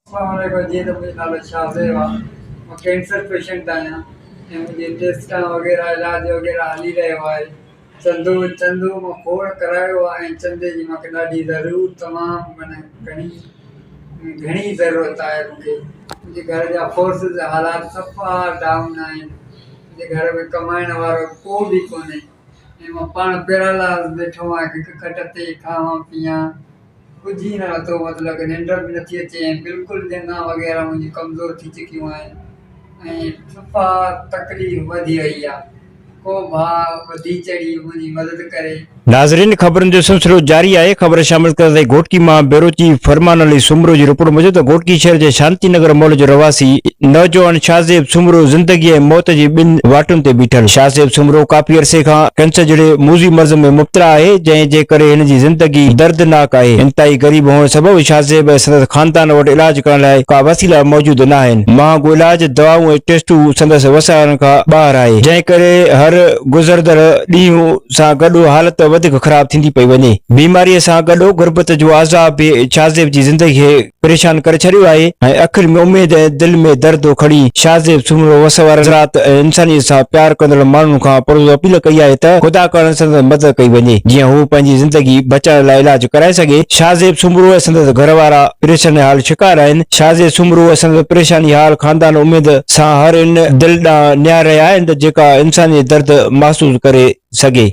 اسلام عليڪم جيئن ته منهنجو نالو شاهزيب آ مان ڪينسر پيشنٽ آهيان ۽ منهنجي ٽيسٽا وغيره علاج وغيره هلي رهيو آهي چندو چندو مان کوڙ ڪرايو آهي ۽ چندي جي مونکي ڏاڍي ضرور تمام معنيٰ گهڻي گهڻي ضرورت آهي مونکي منهنجي گهر جا فورسز حالات صفا ڊائون آهن منهنجي گهر ۾ ڪمائڻ وارو ڪو به ڪونهي ۽ مان پاڻ پيرالاز ويٺو آهيان هڪ کٽ تي کاوان پيئان ڪجهه ئي نه نٿو مطلب ننڊ به نٿي اچي ۽ بلڪل ڄنگهان وغيره منهنجون ڪمزور ٿي چڪيون آهن ۽ صفا تڪليف وڌي وئي آهي ڪو ڀاء وڌي چڙهي منهنجي مدد ڪري. ناظرين خبرن جو سلسلو جاري آهي خبر شامل ڪندي گهوٽڪي مان بيورو چيف فرمان علي سومرو جي رپورٽ موجب ته گهوٽڪي شهر جي شانتي نگر محلي جو رهواسي نوجوان شاهزيب سومرو زندگي ۽ موت جي ٻن واٽن تي بيٺل شاهزيب سومرو ڪافي عرصي کان ڪينسر جهڙي موذي مرض ۾ مبتلا آهي جنهن جي ڪري هن جي زندگي دردناڪ آهي انتهائي غريب هئڻ سبب شاهزيب ۽ سندس خاندان وٽ علاج ڪرڻ لاء ڪا وسيلا موجود ناهن مهانگو علاج دوائون ۽ ٽيسٽون سندس وسائلن کان ٻاهر آهي جنهن ڪري هر گذرندڙ ڏينهن سان گڏ حالت وڌيڪ خراب ٿيندي پئي وڃي بيماري سان گڏ غربت جو عذاب به شاهزيب جي زندگي کي پريشان ڪري ڇڏيو آهي ۽ اکين ۾ اميد ۽ دل ۾ درد کڻي شاهزيب سومرو وس وارن حضرات ۽ انسانيت سان پيار ڪندڙ ماڻهن کان پرزور اپيل ڪئي آهي ته خدا ڪارڻ سندس مدد ڪئي وڃي جيئن هو پنهنجي زندگي بچائڻ لاء علاج ڪرائي سگهي شاهزيب سومرو ۽ سندس گهر وارا پريشاني حال شڪار آهن شاهزيب سومرو ۽ سندس پريشاني حال خاندان اميد سان هر ان دل ڏانهن نهاري رهيا آهن ته جيڪا انساني درد محسوس ڪري سگهي.